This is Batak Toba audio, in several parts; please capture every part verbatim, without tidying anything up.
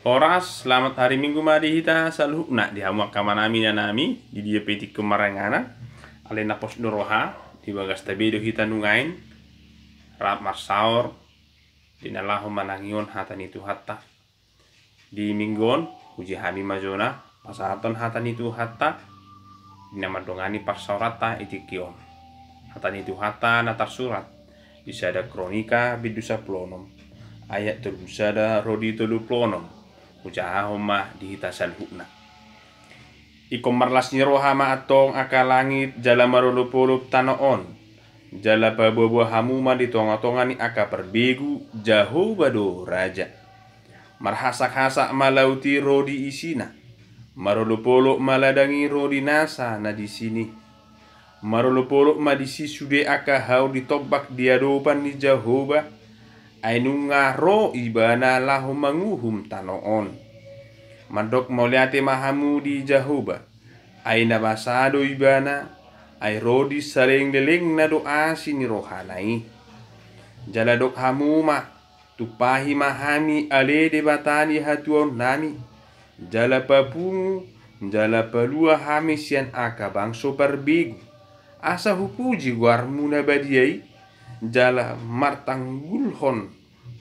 Horas, selamat hari Minggu ma di hita saluhutna, di hamu angka amanami, inanami, di dia pe tingki on marangana. Alai na pos do roha, di bagasta be do hita nuaeng rap marsaor di na laho manangihon hata ni Tuhanta. Di Minggu on, puji hami ma jona pasahathon hata ni Tuhanta, di na mandongani parsaoranta di tingki on. Hata ni Tuhanta na tarsurat di sada Kronika bindu sampulu onom, ayat tolu sada ro di tolu pulu onom. Hujahahon ma di hita saluhutna. Ingkon marlas ni roha ma antong angka langit jala marolopolop tano on, jala paboaboa hamu ma di tongatonga ni angka parbegu, Jahowa do raja. Marhasakhasak ma laut i ro di isina, marolopolop ma ladang i ro di nasa na di sini. Marolopolop ma disi sude angka hau di tombak di adopan ni Jahowa, ai nunga ro Ibana laho manguhum tano on. Mandok mauliate ma hamu di Jahowa, ai na basa do Ibana, ai ro di salelenglelengna do asi ni rohana i. Jala dok hamu ma, tumpahi ma hami ale Debata ni hatuaonnami, jala papungu, jala palua hami sian angka bangso parbegu, asa hupuji goarmu na badia i, jala martanggulhon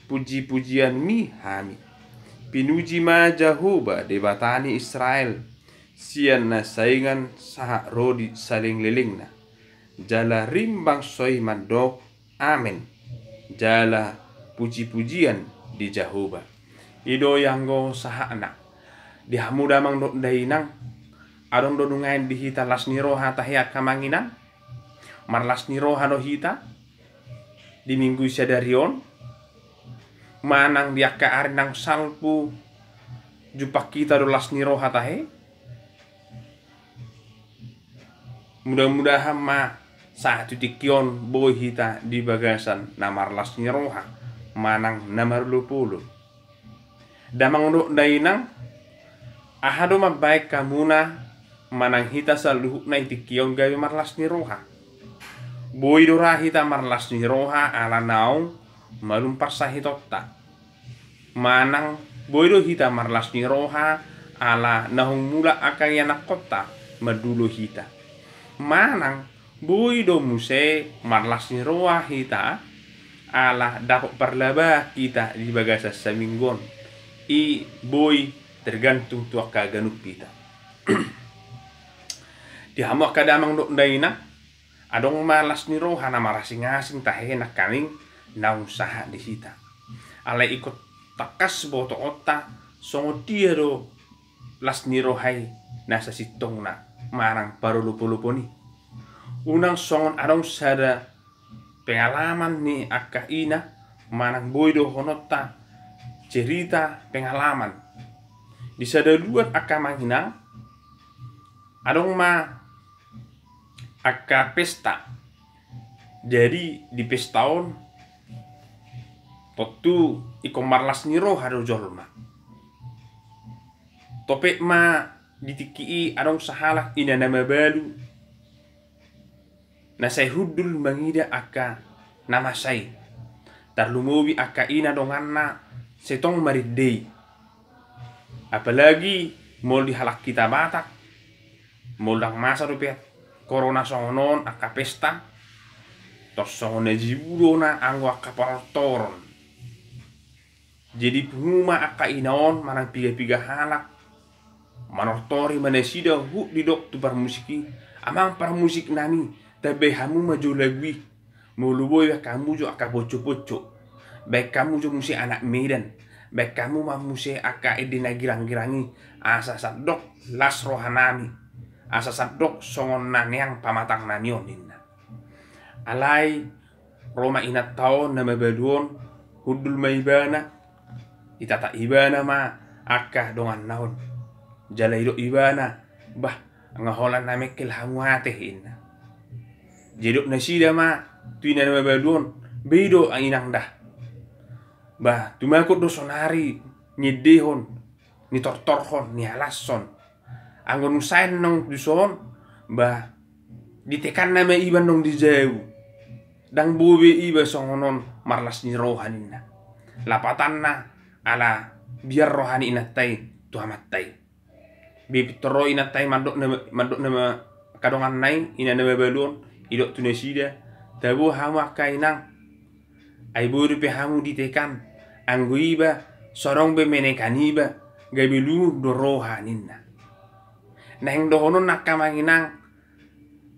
pujipujianmi hami. Pinuji ma Jahowa Debata ni Israel, sian na saingan sahat ro di salelenglelengna. Jala rimbang soi mandok, amen. Jala pujipujian di Jahowa. I do i anggo sahatna. Di hamu damang dohot dainang, adong do nuaeng di hita las ni roha tahe angka amang inang? Marlas ni roha do hita di Minggu i sadari on, manang di angka ari naung salpu jumpang hita do las ni roha tahe? Mudah-mudahan ma sahat tu tingki on boi hita di bagasan na marlas ni roha manang na marolopolop. Damang dohot dainang, aha do mambahen hamuna manang hita saluhutna di tingki on gabe marlas ni roha? Boi do ra hita marlas ni roha ala naung malum parsahitonta. Manang boi do hita marlas ni roha ala naung mulak angka ianakkonta mandulo hita. Manang boi do muse marlas ni roha hita ala dapot parlaba hita di bagasan saminggu on. I boi tergantung tu angka ganup hita. Di hamu angka damang dohot dainang, adong ma las ni roha na marasingasing tahe nangkaning naung sahat di hita. Alai ingkon tangkas botoonta songon dia do las ni roha i na sasintongna manang parolopolopon i. Unang songon adong sada pengalaman ni angka ina manang boi dohononta cerita pengalaman. Di sada luat angka amang inang, adong ma angka pesta. Jadi di pesta on tontu ingkon marlas ni roha do jolma. Topet ma di tingki i adong sahalak ina na mabalu na sai hundul mangida angka na masa i. Tarlumobi angka ina donganna sai tong marende i. Apalagi molo di halak hita Batak, molo ndang masa dope corona songon on angka pesta, tor songon na jibu do na anggo angka parortoron. Jadi pungu ma angka ina on manang pigapiga halak, manortori ma nasida huhut didok tu parmusik i, amang parmusik nami, tambai hamu ma jo lagu i. Molo boi baen hamu jo angka poncoponco, baen hamu jo muse anak Medan, baen hamu ma muse angka ende na girang-girang i, asa sandok las roha nami, asa sandok songon na neang pamatang nami on ninna. Alai ro ma inanta on na mabalu on, hundul ma ibana, ditatap ibana ma angka donganna on. Jala didok ibana, bah, nga holan na mengkel hamu ate inna. Jadi didok nasida ma tu ina na mabalu on, be do inang da. Bah, tumagon do sonari niendehon, nitortorhon, nialashon. Anggo nunga sae nang tuson, bah, ditekanna ma iba nang di jabu. Ndang boi be iba songon on marlas ni roha ninna. Lapatanna ala biar roha ni inanta i tu amanta i. Be pintor ro inanta i mandok na, mandok na ma, angka donganna i, ina na mabalu on, didok tu nasida: Tabo hamu angka inang, ai boi dope hamu ditekan, anggo iba so adong be menekan iba, gabe lungun do roha ninna. Naeng dohonon angka amang inang,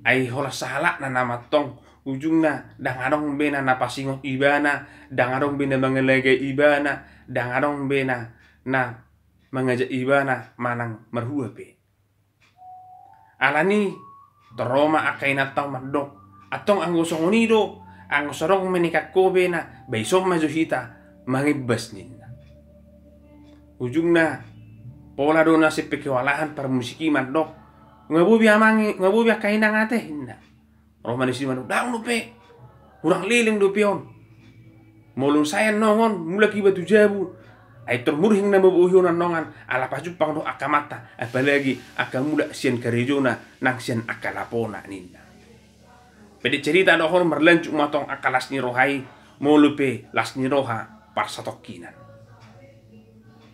ai holan sahalakna nama antong, ujungna ndang adong be na, na pasingot ibana, ndang adong be na mangalagai ibana, ndang adong be na, na mangajak ibana manang marhua pe. Alani i, tor ro ma angka inanta on mandok: Antong anggo songon i do, anggo so adong menekan ho be na, ba dison ma jo hita mangimbas ninna. Ujungna, pola do na sian pe keolahan parmusik i mandok: Nga boi be amang i, nga boi be angka inang ate, ninna. Ro ma nasida mandok: Ndang dope, hurang leleng dope on. Molo sae annon on, mulak iba tu jabu, ai tor murhing na mambohi on annon, ala pajumpang dohot angka amanta, apalagi angka mulak sian karejona nang sian angka lapona, ninna. Pendek cerita dohot, marlanjut ma antong angka las ni roha i, molo pe las ni roha parsatongkinan.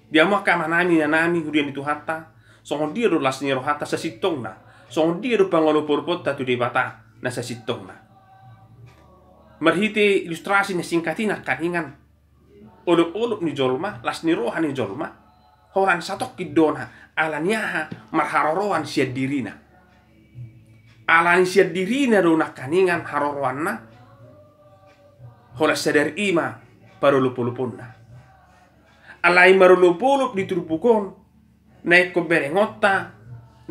Di hamu angka amanami, inanami, huria ni Tuhanta, songon dia do las ni rohanta sasintongna? Songon dia do pangolopoloponta tu Debata na sasintongna? Marhite ilustrasi na singkat i nangkaningan, olopolop ni jolma, las ni roha ni jolma, holan satongkin do na, alani aha? Marharoroan sian dirina. Alani sian dirina do nangkaningan haroroanna, holan sadar i ma parolopoloponna. Alai marolopolop di turpuk on, na ingkon berengonta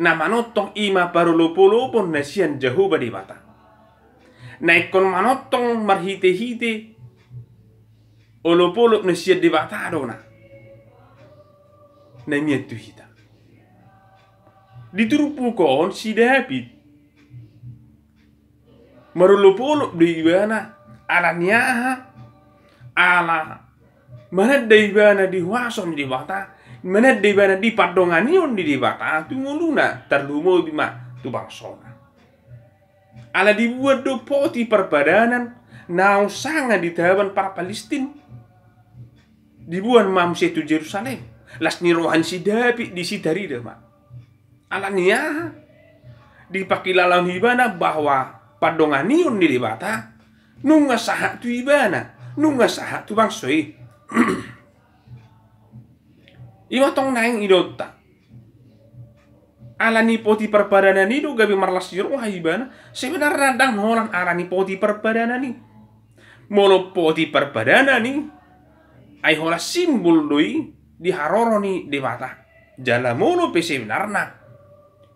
na manongtong i ma parolopolopon na sian Jahowa Debata. Na ingkon manongtong marhitehite olopolop na sian Debata do na, na mian tu hita. Di turpuk on si Daud marolopolop do ibana, alani aha? Ala mananda ibana di huaso ni Debata, mananda ibana di pandonganion ni Debata tu ngoluna, tarlumobi ma tu bangsona. Ala dibuan do poti parpadanan naung sanga ditaban parpalistin. Dibuan ma muse tu Jerusalem. Las ni roha ni si Daud disi tarida ma. Alani aha? Dipangkilalahon ibana bahwa pandonganion ni Debata nunga sahat tu ibana, nunga sahat tu bangso i. I ma tong naeng idaonta. Alani poti parpadanan i do gabe marlas ni roha ibana. Sebenarna ndang holan alani poti parpadanan i. Molo poti parpadanan i, ai holan simbol do i di haroro ni Debata. Jala molo pe sebenarna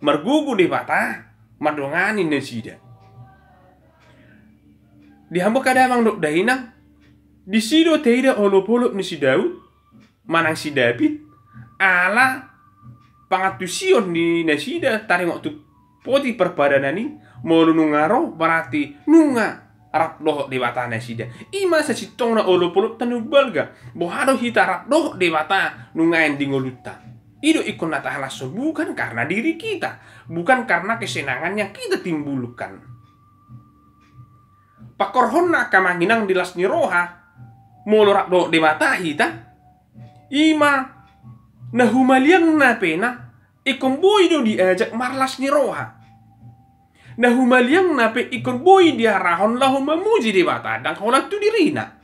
margogo Debata mandongani nasida. Di hamu angka damang dohot dainang, disi do taida olopolop ni si Daud manang si Daud, ala pangantusion ni nasida taringot tu poti parpadanan i. Molo nunga ro, berarti nunga rap dohot Debata nasida. I ma sasintongna olopolopta na umbalga. Boha do hita rap dohot Debata nuaeng di ngolunta? I do ingkon na tahalashon, bukan karena diri kita, bukan karena kesenangan yang kita timbulkan. Pangkorhonna angka amang inang di las ni roha, molo rap dohot Debata hita, i ma na humaliangna pe na ingkon boi do diajak marlas ni roha. Na humaliangna pe ingkon boi diarahon laho mamuji Debata, ndang holan tu dirina.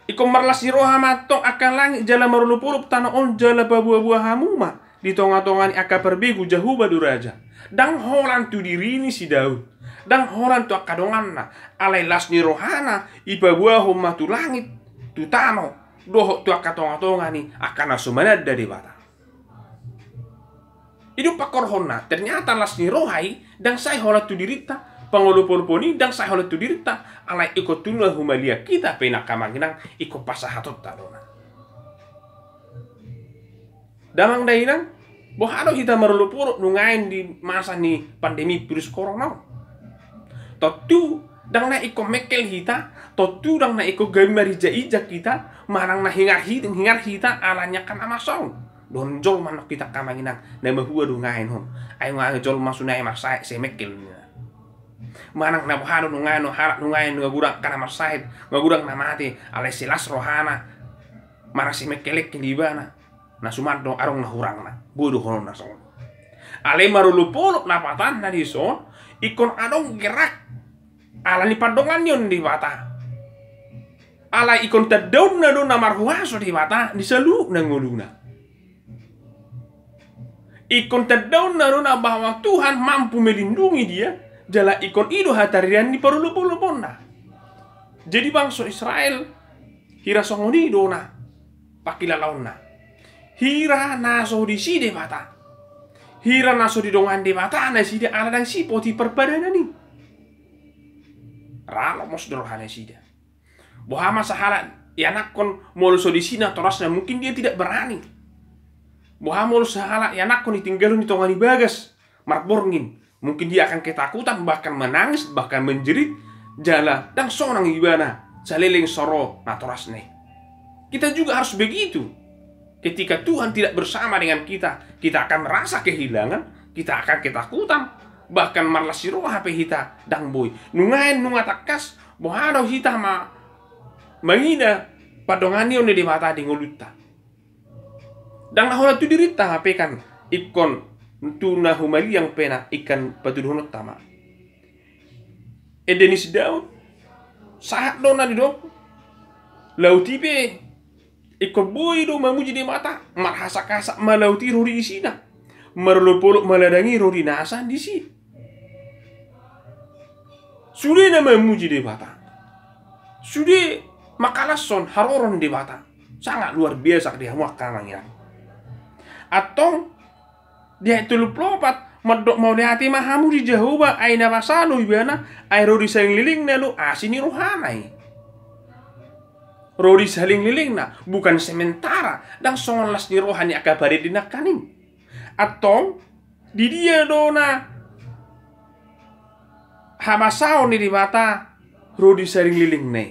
Ingkon marlas ni roha ma antong angka langit jala marolopolop tano on, jala paboaboa hamu ma di tongatonga ni angka parbegu, Jahowa do raja. Ndang holan tu diri ni si Daud, ndang holan tu angka donganna, alai las ni rohana ipaboahon ma tu langit, tu tano, dohot tu angka tongatonga ni angka na so mananda Debata. I do pangkorhonna, ternyata las ni roha i ndang sai holan tu dirinta, pangolopolopon i ndang sai holan tu dirinta, alai ingkon tu na humaliang hita pe na, angka amang inang, ingkon pasahatonta do na. Damang dainang, boha do hita marolopolop nuaeng di masa ni pandemi virus corona on? Tontu ndang na ingkon mengkel hita, tontu ndang na ingkon gabe marinjak-injak hita, manang na hingar hit-, hingar hita ala ni angka na masa on. Dohonon jolma annon hita, angka amang inang, na mahua do nuaeng on. Ai nunga jolma so nuaeng marsahet, sai mengkel ninna. Manang na boha do nuaeng on, halak nuaeng nunga godang angka na marsahet, nunga godang na mate, alai sai las rohana. marasi mengkelengkel ibana, na suman do adong na hurangna, boi dohononna songon. Alai marolopolop lapatanna dison, ingkon adong gerak, ala ni pandongannion Debata. Alai ingkon tandaonna do na marhuaso Debata di saluhutna ngoluna. Ingkon tandaonna do na bahwa Tuhan mampu melindungi dia, jala ingkon i do hatardean ni parolopoloponna. Jadi bangso Israel, hira songon i do na pangkilalaonna. Hira na so disi Debata. Hira na so didongani Debata nasida ala ndang sipoti parpadanan i. Ra lomos do roha nasida. Boha ma sahalak ianakhon molo so disi natorasna, mungkin dia tidak berani. Boha molo sahalak ianakhon ditinggalhon di tonga ni bagas, marborngin, mungkin dia akan ketakutan, bahkan menangis, bahkan menjerit, jala ndang sonang ibana saleleng so ro natorasna i. Kita juga harus begitu. Ketika Tuhan tidak bersama dengan kita, kita akan merasa kehilangan, kita akan ketakutan, bahkan marlas ni roha pe hita ndang boi. Nuaeng nunga tangkas, boha do hita ma mangida pandonganion ni Debata di ngolunta. Ndang na holan tu dirinta hape kan, ingkon tu na humaliang pe na ingkon patuduhononta ma. Ende ni si Daud, sahat do na didok, laut i pe ingkon boi do mamuji Debata, marhasak-hasak ma laut i ro di isina, marolopolop ma ladang i ro di nasa disi. Sude na mamuji Debata, sude mangkalashon haroro ni Debata. Sangat luar biasa di hamu angka amang inang. Antong di ayat tolu pulu opat, mandok mauliate ma hamu di Jahowa, ai na masa do ibana, ai ro di salelenglelengna do asi ni rohana i. Ro di salelenglelengna, bukan sementara, ndang songon las ni roha ni angka parende nangkaning. Antong, di dia do na hamasaon ni Debata ro di salelenglelengna i?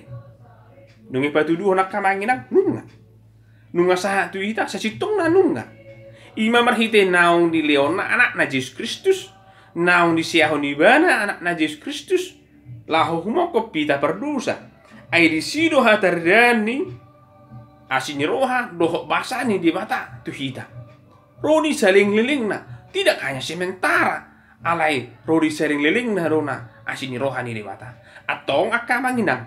Nunga dipatuduhon angka amang inang? Nunga. Nunga sahat tu hita? Sasintongna nunga. I ma marhite naung dileonna Anakna Jesus Kristus, naung diseahon ibana Anakna Jesus Kristus, laho humongkop hita pardosa. Ai disi do hatardean ni asi ni roha dohot basa ni Debata tu hita. Ro di salelenglelengna, tidak hanya sementara, alai ro di salelenglelengna do na asi ni roha ni Debata. Antong angka amang inang,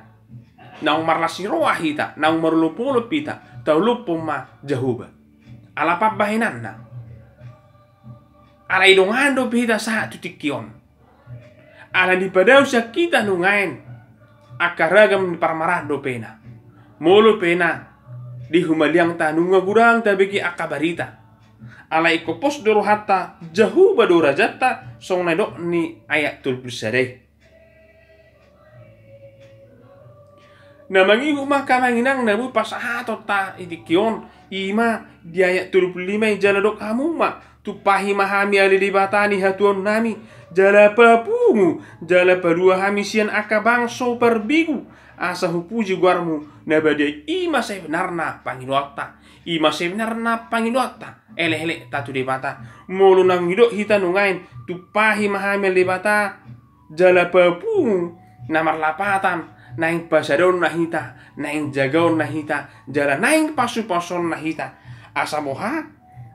naung marlas ni roha hita, naung marolopolop hita, taolophon ma Jahowa. Ala pambahenanna, alai dongan dope hita sahat tu tingki on. Ala dipadaosi hita nuaeng angka ragam ni parmaraan dope na. Molo pe na di humaliangta nunga godang tabege angka barita, alai ingkon pos do rohanta, Jahowa do rajanta, songon na nidok ni ayat tolu pulu sada i. Na mangihut ma angka amang inang na boi pasahatonta di tingki on, i ma di ayat tolu pulu lima i, jala didok hamu ma, tumpahi ma hami ale Debata ni hatuaonnami, jala papungu, jala palua hami sian angka bangso parbegu, asa hupuji goarmu na badia i. I ma sebenarna pangidoanta, i ma sebenarna pangidoanta, elek-elekta tu Debata. Molo naung didok hita nuaeng, tumpahi ma hami ale Debata, jala papungu, na marlapatan naeng pasadahonna hita, naeng jagaonna hita, jala naeng pasupasuonna hita. Asa boha?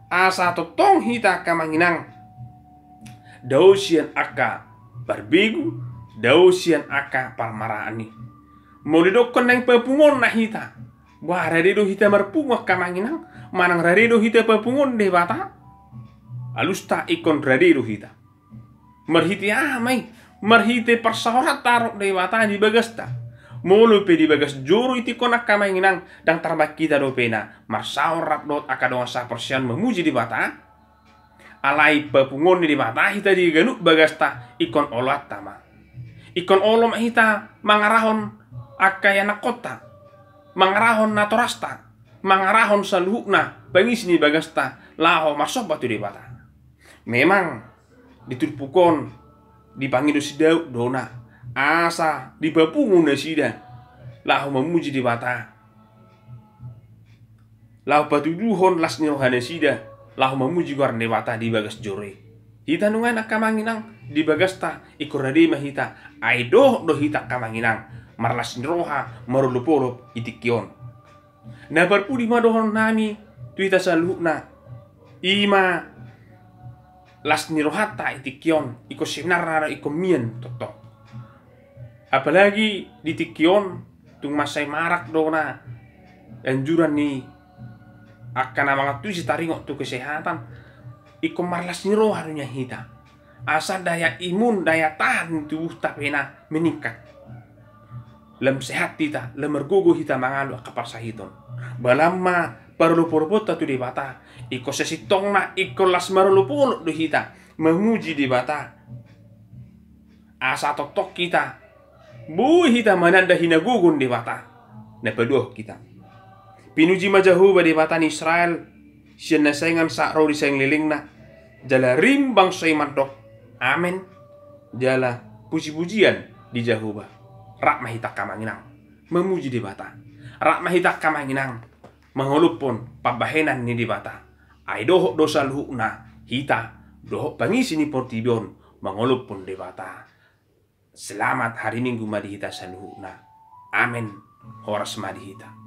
Asa tongtong hita angka amang inang dao sian angka parbegu, dao sian angka parmaraan i. Molo didokkon naeng papunguonna hita, boha, rade do hita marpungu angka amang inang? Manang rade do hita papunguon Debata? Alusta ingkon rade do hita. Marhite aha ma i? Marhite parsaoranta dohot Debata di bagasta. Molo pe di bagas joro i tingki on angka amang inang, ndang tarbahen hita dope na marsaor rap dohot angka dongan saporseaon mamuji Debata. Alai papunguon ni Debata hita di ganup bagasta, ingkon oloanta ma. Ingkon olo ma hita mangarahon angka ianakhonta, mangarahon natorasta, mangarahon saluhutna pangisi ni bagasta laho marsomba tu Debata. Memang di turpuk on dipangido si Daud do na asa dipapungu nasida laho mamuji Debata, laho patuduhon las ni roha nasida laho mamuji goar ni Debata di bagas joro i. Hita nuaeng angka amang inang, di bagasta ingkon rade ma hita, ai dohot do hita angka amang inang marlas ni roha, marolopolop di tingki on. Na parpudi ma dohononnami tu hita saluhutna, i ma las ni rohanta i tingki on, ingkon sebenarna do ingkon mian tongtong. Apalagi di tingki on tung mansai marak do na anjuran ni angka na mangantusi taringot tu kesehatan, ingkon marlas ni roha do nian hita. Asa daya imun, daya tahan ni tubuhta pe na meningkat. Lam sehat hita, lam margogo hita mangalo angka parsahiton. Balam ma parolopooloponta tu Debata, ingkon sasintongna ingkon las marolopolop do hita mamuji Debata. Asa tongtong hita boi hita mananda hinagogoon Debata na paduahon hita. Pinuji ma Jahowa Debata ni Israel, sian na saingan sahat ro di salelenglelengna, jala rim bangso i mandok, Amen, jala pujipujian di Jahowa. Rap ma hita angka amang inang mamuji Debata. Rap ma hita angka amang inang mangolophon pambahenan ni Debata. Ai dohot do saluhutna hita dohot pangisi ni portibi on mangolophon Debata. Selamat hari Minggu ma di hita saluhutna. Amen. Horas ma di hita.